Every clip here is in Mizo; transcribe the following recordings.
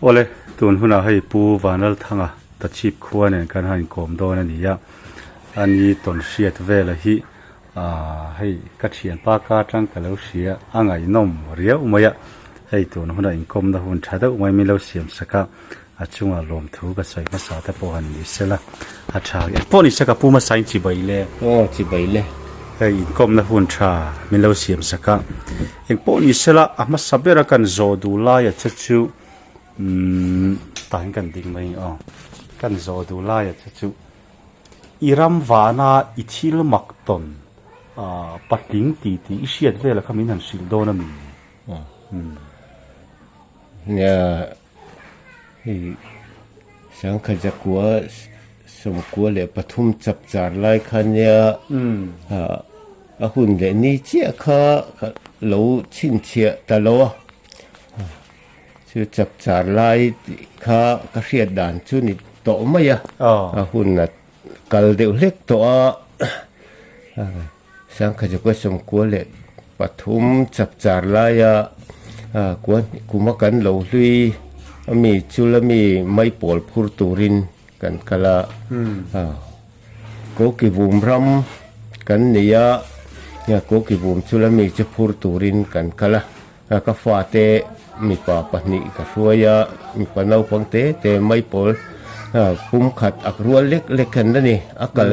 Awle, tun hunah hei Pu Vanlalthanga Tachhip khua nen kan han inkawm dawn a ni a, ani tawn hriat vela hi aah hei ka thianpa ka atang ka lo hria a ngaihnawm riau mai a, hei tun hunah inkawmna hun tha deuh mai min lo siam sak a, a chungah lawmthu ka sawi hmasa te pawh han ni sela a tha eng pawh ni se ka pu hmasa in chibai le. Aw chibai le. Hei inkawmna hun tha min lo siam sak a, eng pawh ni sela a hmasa bera kan zawh duh laia che chu umm tah hian kan ding mai aw kan zawh duh laia che chu i ram vana i thil mak tawn ah patling tih tih i hriat vela kha min han hrilh dawn a mi? Umm. Nia. Hei sangkhat zakua sawmkua leh pathum chap char lai kha nia a hun leh ni chiah kha ka lo chhinchhiah ta lo a chu chap char lai tih kha ka hriat dan chu ni tawh mai a a hun a kal deuh hlek tawh a. Sangkhat zakua sawmkua leh pathum chap char laia kua kuma kan lo hlui ami chul ami mai pawl phur turin kan kal a, Kokivum ram kan nei a, Kokivum chul ami chu phur turin kan kal a, ka fate mipa pahnih ka hruai a, mipa naupang te te mai pawl pum khat ak rual lek lek an la ni, a kal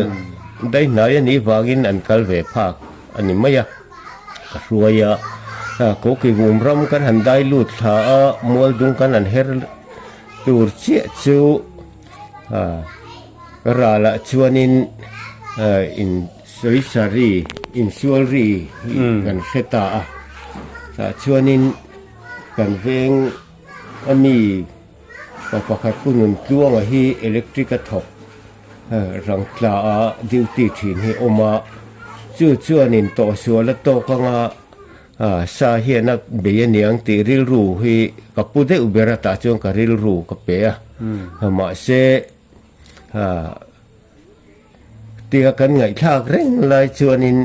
daih hnai a nih vangin an kal ve phak a ni mai a, ka hruai a, Kokivum ram kan han dai lut thla a, mual dung kan han her tur chiah chu ralah chuanin in. Sawisa ri, insual ri hi kan hre ta a, tah chuanin kan veng a mi pa pakhat Pu Nuntluanga hi electric a thawk rang tla a duty thin hi a awm a, chu chuanin tawhsual a tawk anga sa hian a bei aniang tih rilru hi ka pu deuh ber a, tah chuan ka rilru ka pe a, mahse Tia kan ngaihthlak reng lai chuanin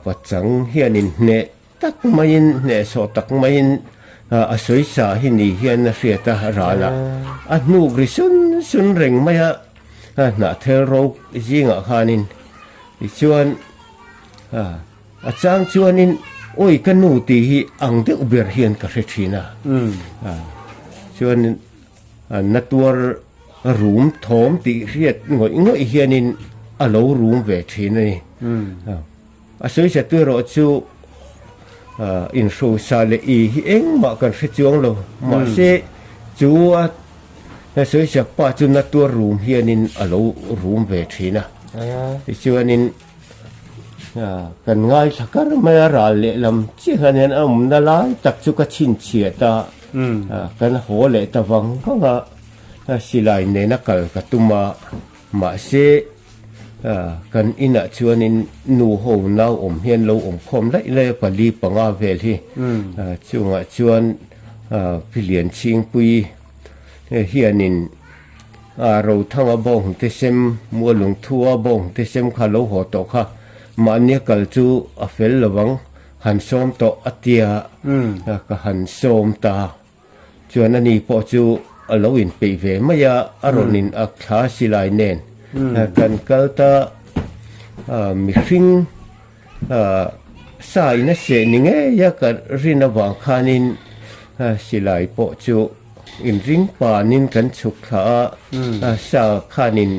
pachang hianin hneh tak maiin, hnehsawh tak maiin a sawisa hi ni hian a hriat a, ralah a hnuk ri sun sun reng mai a, hnahthel ro zingah khanin tichuan a chang chuanin awi ka nu tih hi ang deuh ber hian ka hre thin a, chuanin. Na tuar rum thawm tih hriat ngawih ngawih hianin a lo rum ve thin a ni. A sawisatu erawh chu inhrosa leh i hi engmah kan hre chuang lo. Mahse chu a sawisak pa chu na tuar rum hianin a lo rum ve thin a. Tichuanin kan ngaithla kar mai a, ral lehlam chiah hian a awmna lai tak chu ka chhinchhiat a. Kan haw leh ta vang vang a, silai nena kal ka tum a, mahse kan inah chuanin nu ho nau awm hian lo awm khawm laih laih a, pali panga vel hi chungah chuan Philian Chhingpui hianin Rothanga bawnghnute sem, Mualungthua bawnghnute sem kha lo haw tawh kha mahnia kal chu a fel lo vang. Han sawm tawh a tia ka han sawm ta chuan ani pawh chu a lo inpeih ve mai a, a rawn in ak thla silai nen kan kal ta mihring sa in a seh ni ngei a ka rin avang khanin silai pawh chu inring panin kan chhuk thla a, sa khanin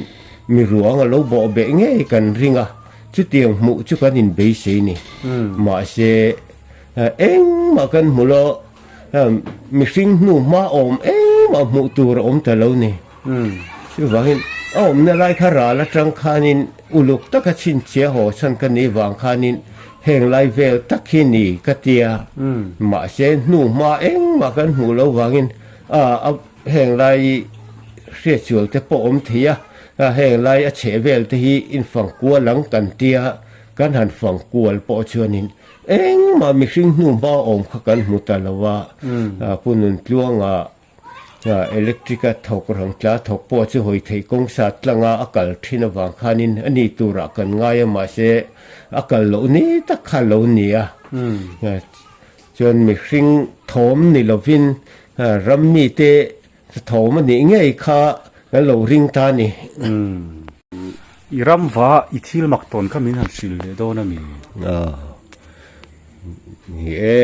mi ruang a lo bawh beh ngei kan ring a. Chutiang hmuh chu kan inbeisei ni. Mahse, engmah kan hmu lo, mihring hnu hma awm engmah hmuh tur a awm ta lo ni. Chuvangin, a awmna lai kha ral atang khanin uluk taka chhinchhia haw chhan ka nih vang khanin heng lai vel tak hi ni ka tia. Mahse, hnu hma engmah kan hmuh lo vangin a heng lai hriatsual te pawh awm thei a. A heng lai a chheh vel te hi infang kual ang kan tia, kan han fang kual pawh chuanin engmah mihring hnu hma awm kha kan hmu ta lo a, Pu Nuntluanga electric a thawk rang tla thawk pawh chu hawi theih kawng sa tlanga a kal thin avang khanin a ni turah kan ngai a, mahse a kal loh ni tak kha lo ni a, chuan mihring thawm ni lovin. ram mite thawm a nih ngei kha kan lo ring ta a ni. I ram va i thil mak tawn kha min han hrilh leh dawn a mi? Ni e,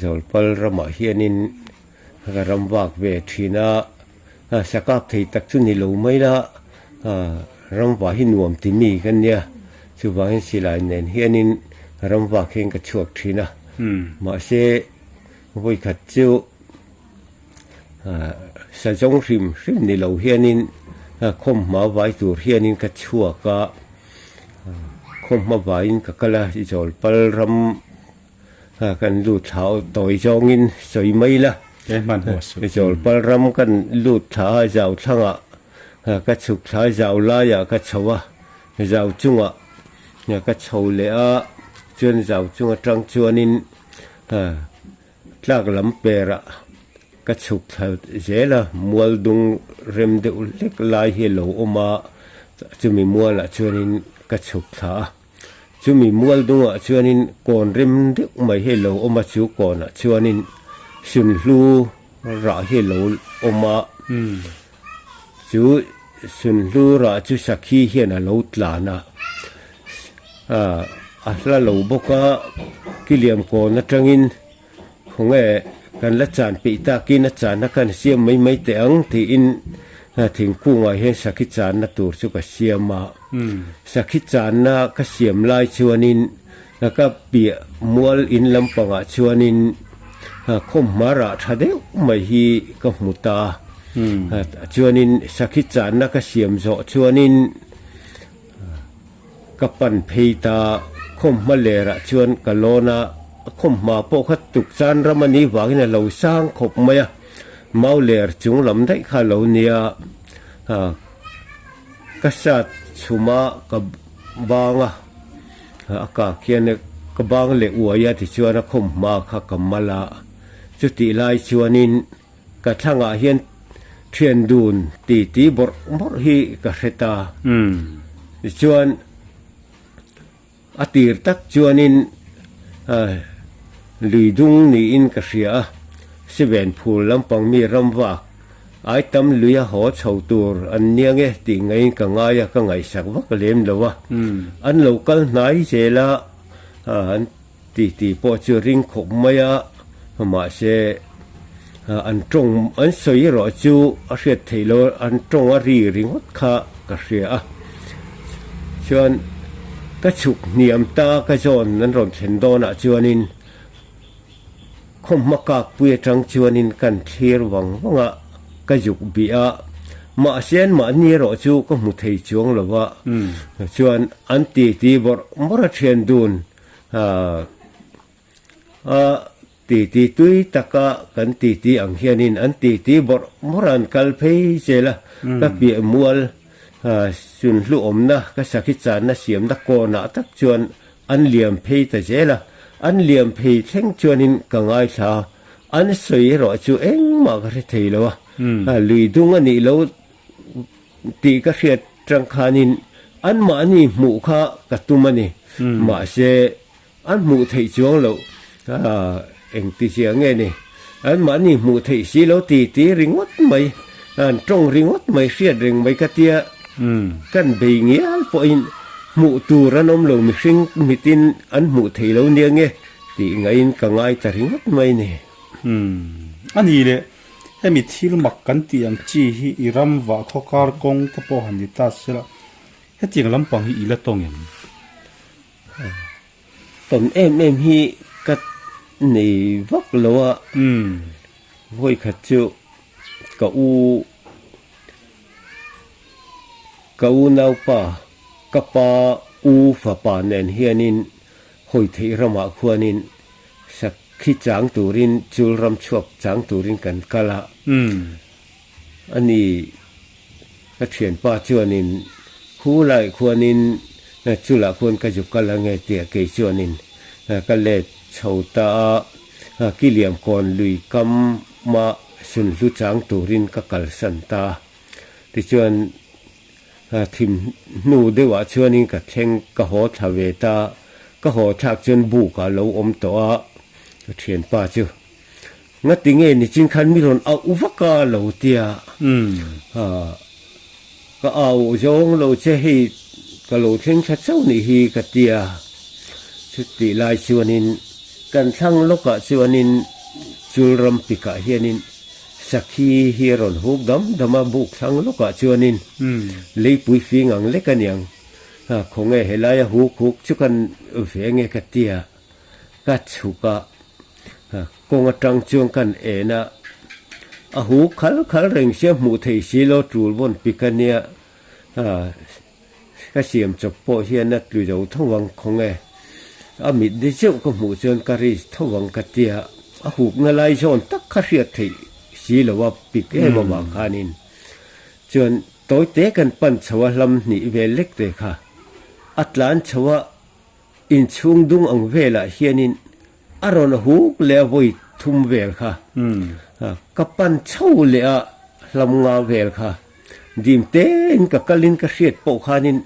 Zawlpal ramah hianin ka ram vak ve thin a, sakap thei tak chu ni lo mai la, ram vah hi nuam ti mi ka nia, chuvangin silai nen hianin ram vak hian ka chhuak thin a, mahse vawikhat chu Sa zawng hrim hrim ni lo hianin khawmhma vai tur hianin ka chhuak a, khawmhma vaiin ka kal a, Zawlpal ram kan lut thla aw tawi zawngin sawi mai la, Zawlpal ram kan lut thla a, zau thlangah ka chhuk thla a, zau laiah ka chho a, zau chungah ka chho leh a, chuan zau chung atang chuanin Tlak lam perah ka chhuk thla zel a, mual dung rem deuh hlek lai hi a lo awm a, chumi mualah chuanin ka chhuk thla a. Chumi mual dungah chuanin kawn rem deuh mai hi a lo awm a, chu kawnah chuanin sunhlu rah hi a lo awm a, chu sunhlu rah chu sakhi hian a lo tlan a, A hla lo bawk a, Kiliam kawn atangin khawnge kan la chan peih takin a channa khan siam mai mai teh ang tiin thingkungah hian sakhi channa tur chu ka siam a. Sakhi channa ka siam lai chuanin ka piah mual in lampangah chuanin khawmhma rah tha deuh mai hi ka hmu ta a. Chuanin sakhi channa ka siam zawh chuanin Ka pan phei ta, khawmhma lerah chuan ka lawn a, khawmhma pawh kha tuk chan ram a nih vangin a lo sang khawp mai a, mau ler chung lam daih kha a lo nia, ka sat chhum a, ka bang a, a kak hian ka bang leh uai a tichuan a khawmhma kha ka mal a, chutih lai chuanin Ka thlangah hian thian dun ti ti bawrh bawrh hi ka hre ta. Tichuan a tir tak chuanin lui dung niin ka hria a, Siven phul lampang mi ramvak ai tam lui a haw chho tur an nia nge tih ngaiin ka ngai a, ka ngaihsak vak lem lo a. An lo kal hnai zel a, an Ti ti pawh chu ring khawp mai a, mahse an tawng an sawi erawh chu a hriat theih loh a, an tawng a ri ringawt kha ka hria a. Chuan ka chhuk hniam ta ka zawn an rawn thlen dawnah chuanin khawmhma kakpui atang chuanin kan thlir vang vang a, ka zuk bih a, mahse an mahni erawh chu ka hmu thei chuang lo va, chuan an ti ti bawrh bawrh a thian dun A titi tui taka kan titi ang hianin an titi bawrh bawrh a an kal phei zel a, ka piah mual sunhlu awmna ka sakhi channa siamna kawnah tak chuan an liam phei ta zel a, an liam phei thleng chuanin ka ngaithla a, an sawi erawh chu engmah ka hre thei lo a, lui dung a nih loh tih ka hriat tang khanin anmahni hmuh kha ka tum a ni. Mahse, an hmuh theih chuang loh engti zia nge ni? Anmahni hmuh theih si lo ti ti ringawt mai, an tawng ringawt mai hriat reng mai ka tia kan bei ngial pawhin hmuh tur an awm lo mihring mitin an hmuh theih lo nia nge tih ngaihin ka ngai ta ringawt mai ni. A ni leh. Hemi thil mak kan tih ang chi hi i ram vah khaw kar kawng te pawh han ni ta sela, hetiang lampang hi i la tawng em? Tawn em em hi ka nei vak lo a, vawikhat chu ka u ka unaupa ka pa u fapa nen hianin hawi theih ramah khuanin sak Khi chang turin chul ram chhuak chang turin kan kal a, ani ka thianpa chuanin khu laiah khuanin chulah khuan ka zu kal ange tia kei chuanin ka let chho ta a, Kiliam kawn lui kama sunhlu chang turin ka kalsan ta a, tichuan Thim hnu deuhah chuanin ka thleng ka haw thla ve ta, ka haw thlak chuan buk ah lo awm tawh a, ka thianpa chu Ngati nge nichin khan mi rawn auh vak a lo tia. Ka au zawng lo che hei ka lo thleng thla chauh nih hi ka tia. Chutih lai chuanin kan thlang lawkah chuanin chul ram pikah hianin sakhi hi a rawn huk dam dam a, buk thlang lawkah chuanin leipui fing ang lek a niang. Khawnge helaia huk huk chu kan ve nge ka tia. Ka chhuk a, kawng atang chuan kan en a, a hu khal khal reng sia hmuh theih si lo tul vawn pik a nia, ka siam chawp pawh hian a tlu zo tho ang khawng e, a mit ni zeuh ka hmuh chuan ka risk tho ang ka tia, a hukna lai zawn tak kha hriat theih si lo a pik em avang khanin chuan tawite kan pan chho a hlam hnih vel lek te kha a tlan chho a. Inchhung dung ang velah hianin a rawn huk leh a vawi thum vel kha ka pan chho leh a hlam nga vel kha dim tein ka kalin ka hriat pawh khanin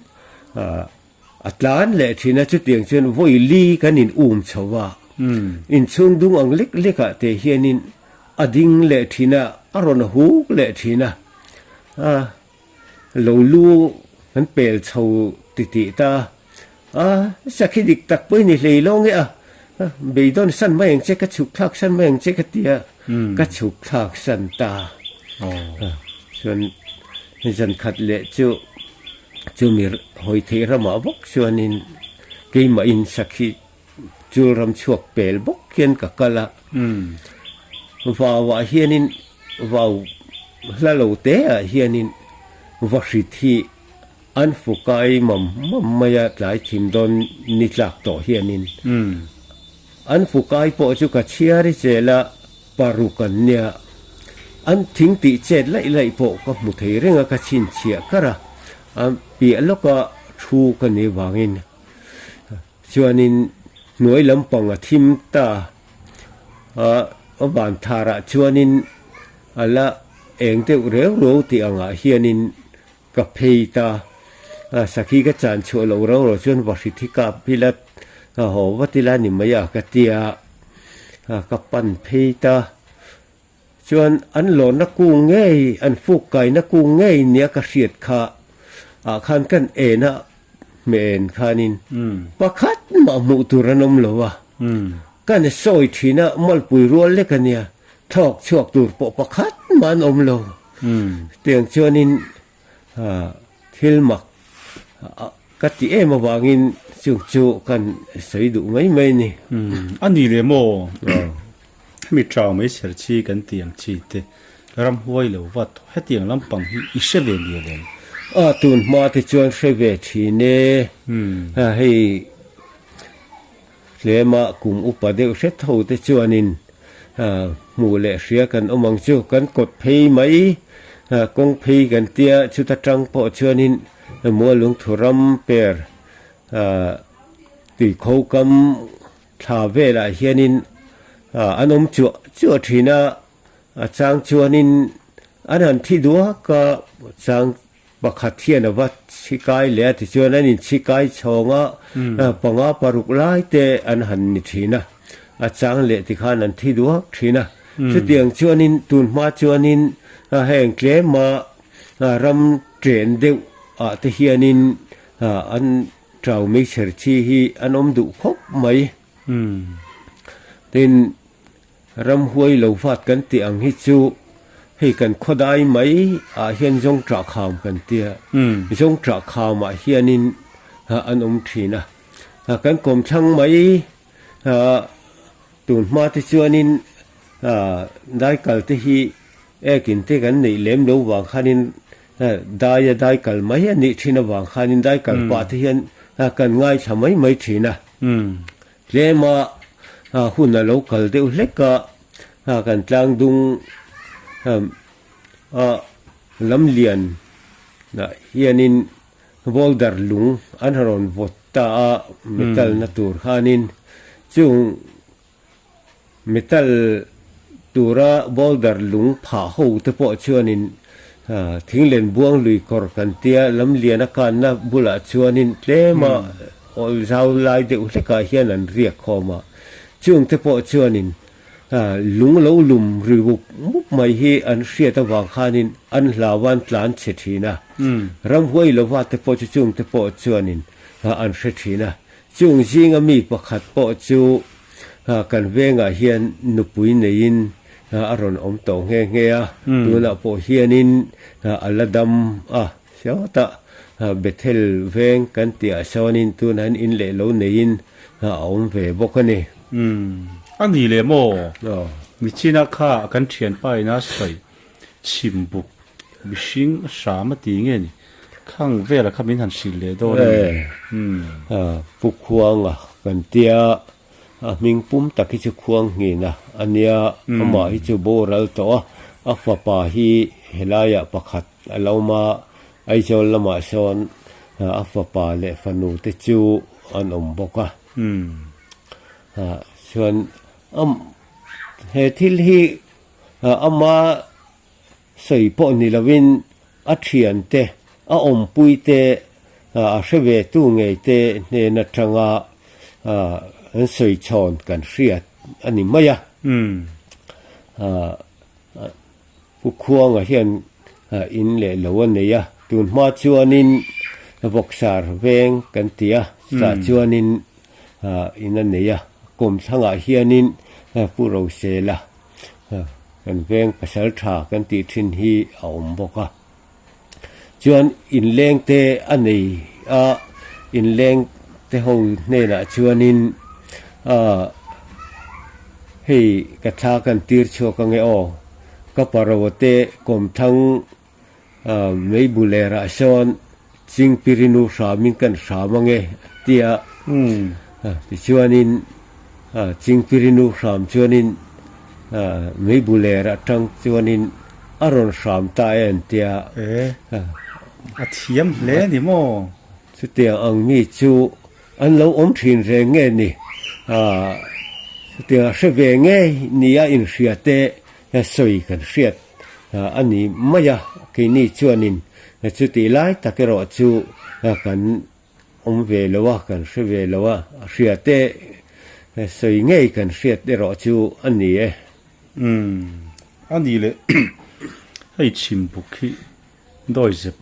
a tlan leh thin a, chutiang chuan vawi li kan in um chho a, inchhung dung ang lek lekah te hianin a ding leh thin a, a rawn huk leh thin a. Lo lu kan pel chho titih ta a, sakhi dik tak pawh i ni hlei lo nge a, beidawn san mai ang che, ka chhuk thlak san mai ang che ka ti a, ka chhuk thlak san ta. Chuan zan khat leh chu chumi hawi theih ramah bawk chuanin keimahin sakhi chul ram chhuak pel bawk hian ka kal a, vauah hianin vau hla lo te ah hianin vahrit hi an fukai mam mam mai a tlai thim dawn ni tlak tawh hianin an fukai pawh chu ka chhiar i chel a paruk an nia an thing tih chet laih laih pawh ka hmu thei reng a ka chhinchhiah kar a a piah lawka thu ka ni vangin. Chuanin hnuai lampang a thim ta a, a van tharah chuanin a la eng deuh reu reu tih angah hianin ka phei ta a, sakhi ka chan chhuah loh rau rau chuan va hri thi kap ila a haw vat ila ni mai a ka tia a, ka pan phei ta. Chuan an lawnna kung ngei, an fuk kaina kung ngei nia ka hriat kha ah khan kan en a hmeh en khanin pakhat mah hmuh tur an awm lo a, kan sawi thin a malpui rual lek a nia, thawk chhuak tur pawh pakhat mah an awm lo. Tiang chuanin thil mak ka ti em avangin chung chu kan sawi duh mai mai a ni. A ni leh maw? Hemi chau mai ser chi kan tih ang chi te ramhuai lo vat hetiang lampang hi i hre ve mial em? A tun hma te chuan hre ve thin e. Hei Tlema kum upa deuh hret ho te chuanin hmuh leh hria kan awm ang chu. Kan kawt phei mai, kawng phei kan tia chuta tang pawh chuanin Mualungthu ram per tuikho kam thla velah hianin an awm chuah chuah thin a, a chang chuanin an han thi duak a, chang Pakhat hian a va chhikai leh a tichuan an inchhikai chhawng a, panga paruk lai te an han ni thin a, a chang leh tikhan an thi duak thin a. Chutiang chuanin tun hma chuanin heng tlema ram chen deuh ah te hianin an tau meichher chi hi an awm duh khawp mai. Tin. Ramhuai lo vat kan tih ang hi chu hei kan khawdai mai ah hian zawng ṭah kham kan tia, zawng ṭah kham ah hianin an awm ṭhin a, kan kawmthlang mai tun hma te chuanin daikal te hi ekin te kan neih lem lo vang khanin daia daikal mai a nih ṭhin avang khanin daikal pah te hian kan ngaithla mai mai ṭhin a. Tlema hun a lo kal deuh hlek a, kan tlang dung a lam lian ah hianin boulder lung an rawn vawt ta a metal na tur khanin chung Metal tura boulder lung phah ho te pawh chuanin thinglen buang lui kawr kan tia lamlian a kanna bulah chuanin tlema awl zau lai deuh hlekah hian an riak khawm a, chung te pawh chuanin. Lung lo lum ri mup mup mai hi an hriat avang khanin an hlau a, an tlan chhe thin a. Ramhuai lova te pawh chu chung te pawh chuanin an hre thin a. Chung zinga mi pakhat pawh chu kan vengah hian nupui neiin a rawn awm tawh nghe nghe a, tunah pawh hianin a la dam a. Sawtah Bethel veng kan tihah sawnin tunah hian in leh lo neiin a awm ve bawk a ni. Umm, a ni leh maw? Michina kha kan thianpa ina sawi chhim buk mihring hram a ti nge ni? Khang vela kha min han hrilh leh dawn a ni. Umm. Pu Khuanga kan tia a hming pum tak hi chu Khuang Nghina a nia, amah hi chu boral tawh a, a fapa hi helaiah pakhat A lo awm a, Aizawl lamah sawn a fapa leh fanu te chu an awm bawk a. Chuan he thil hi ama sawi pawh ni lovin a thiante, a awmpui te, a hre ve tu ngei te hnen atanga an sawi chhawn kan hriat a ni mai a. Pu Khuanga hian in leh lo a nei a, tun hma chuanin Vawksar veng kan ti a, chutah chuanin in a nei a, kawmthlangah hianin Pu Rosela kan veng pasal tha kan tih thin hi a awm bawk a. Chuan inleng te a nei a, inleng te ho hnenah chuanin aah hei ka thla kan tir chhuak ange aw, ka paro te kawmthlang aah mei bu lerah sawn Chingpirinu hramin kan hram ange a ti a, tichuanin Chingpirinu hram chuanin mei bu ler atang chuanin a rawn hram ta e an ti a. E, a thiam hle a ni maw? Chutiang ang mi chu an lo awm thin reng nge ni? Chutiang a hre ve ngei nia inhria te sawi kan hriat a ni mai a, keini chuanin chutih lai tak erawh chu kan awm ve lo a, kan hre ve lo a, a hria te sawi ngei kan hriat erawh chu a ni e. Umm, a ni leh hei chhim buk hi dawi zep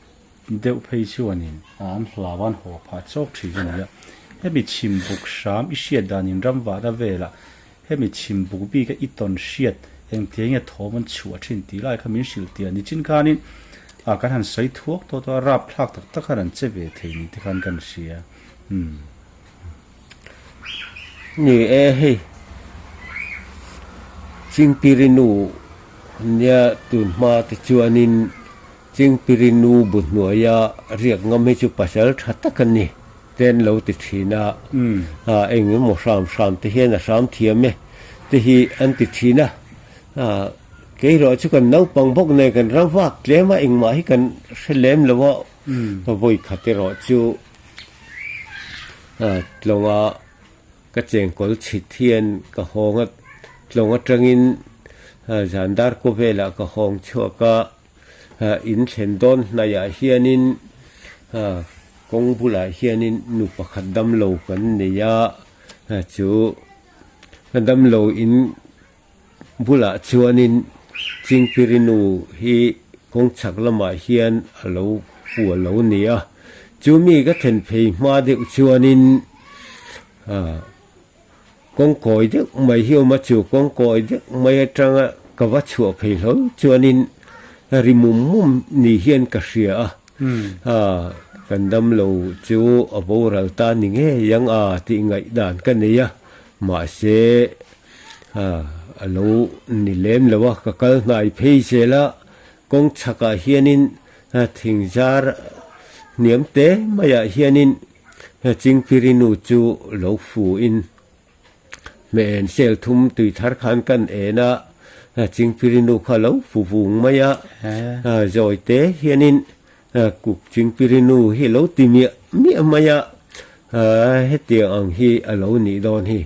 deuh phei chuanin an hlau an haw phah chawk thin a ni a, hemi chhim buk hram i hriat danin ram vahna velah Hemi chhim buk bika i tawn hriat engtiang nge thawm an chhuah thin tih lai kha min hrilh tih a ni chin khanin ah kan han sawi thuak tawh tawh a, rapthlak tak tak khan an che ve thei ni te khan kan hria. Umm. Ni e hei Chingpirinu nia tun hma te chuanin Chingpirinu bu hnuaia riak ngam hi chu pasal tha tak a ni. Te an lo ti thin a, eng emaw hram hram te hian a hram thiam e te hi an ti thin a, keirawh chu kan naupang bawk nen kan ram vak tlem a engmah hi kan hre lem lo a, vawi khat erawh chu tlawnga ka chengkawl chhit hian ka hawng a, tlawng atangin zan dar kaw velah ka hawng chhuak a. In thlen dawn hnaiah hianin kawng bulah hianin nu pakhat damlo kan nei a, chu damlo in bulah chuanin Chingpirinu hi kawng chhak lamah hian a lo pu a lo ni a, chu mi ka thlen phei hma deuh chuanin. Kawngkawi deuh mai hi awm a, chu kawngkawi deuh mai atanga ka va chhuah phei hlawl chuanin ri mum mum ni hian ka hria a, kan damlo chu a boral ta ni ngei ang a tih ngaihdan ka nei a, mahse a lo ni lem lo a, ka kal hnai phei zel a, kawng chhakah hianin thingzar hniam te maiah hianin He Chingpiri nu chu lo fu in hmeh en sel thum tui thar khan kan en a, Chingpiri nu kha lo fu vung mai a, zawi te hianin kuk Chingpiri nu hi lo ti miah miah mai a, hetiang ang hi a lo nih dawn hi.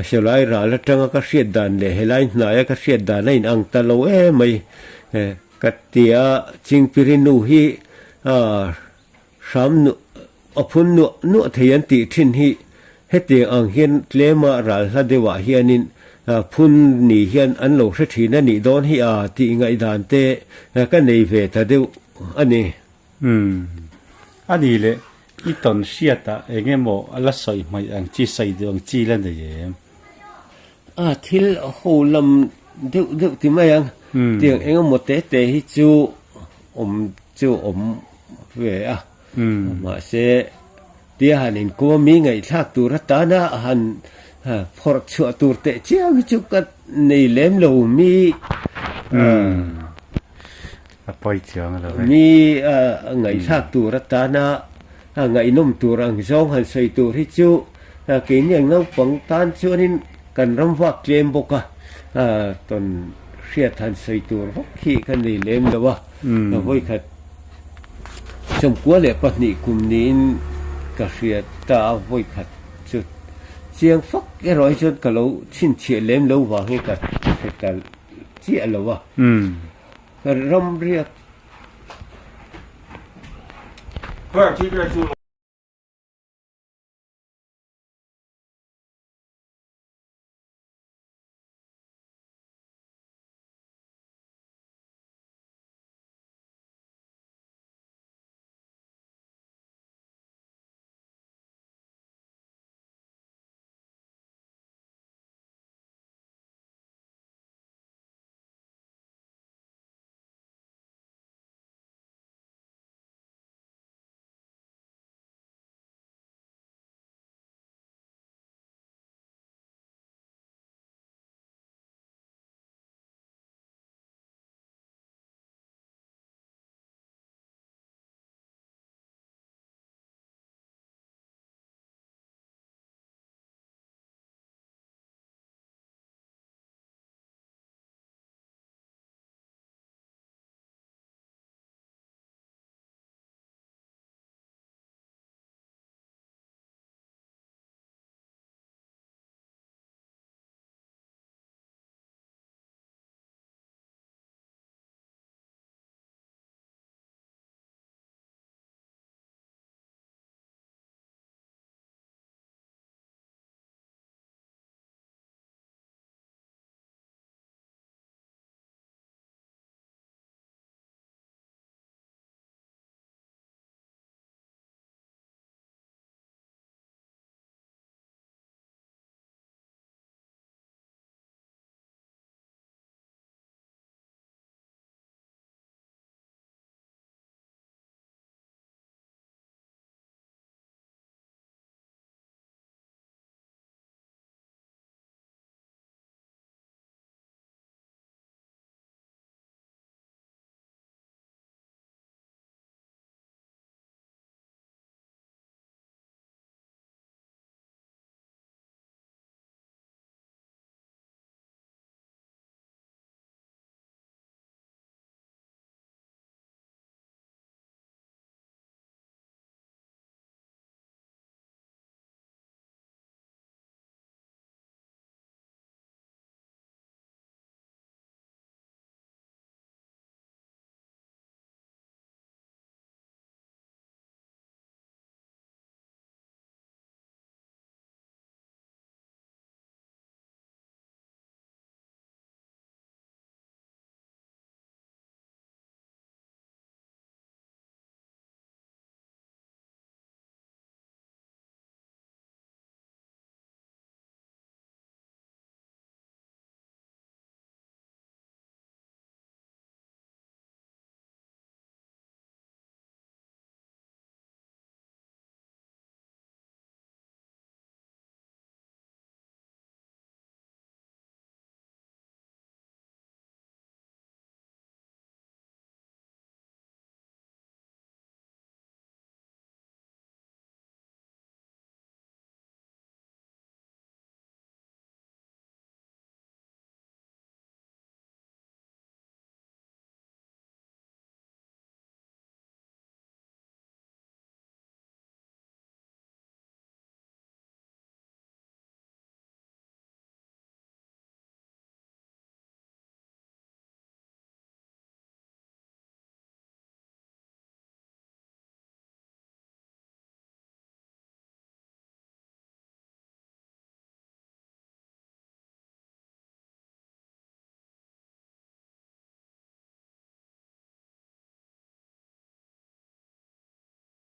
Sawlai ral atanga ka hriat dan leh helai hnaia ka hriat dan a inang ta lo em mai ka ti a, Chingpiri nu hi Hram nuah a phun nuah nuah thei an tih thin hi hetiang ang hian tlema ral hla deuhah hianin phun ni hian an lo hre thin a nih dawn hi a tih ngaihdan te ka nei ve ta deuh a ni. Umm. A ni leh, i tawn hriatah eng emaw a la sawi hmaih ang chi, sawi duh ang chi la nei em? A thil ho lam deuh deuh ti mai ang, tiang eng emaw te te hi chu awm chu awm ve a, mahse tia han inkuam mi ngaihthlak tur atana han phawrh chhuah tur teh chiam hi chu ka nei lem lo mi. A pawi chiang lo e. Mi ngaihthlak tur atana ngaihnawm tur ang zawng han sawi tur hi chu keini ang naupang tan chuanin kan ram vak tlem bawk a, tawn hriat han sawi tur vak hi ka nei lem lo a, vawikhat 92 kum niin ka hria ta a, vawikhat chu chiang fak erawh hi chuan ka lo chhinchhiah lem lo vang hi ka hre ta chiah lo a. Ramriak.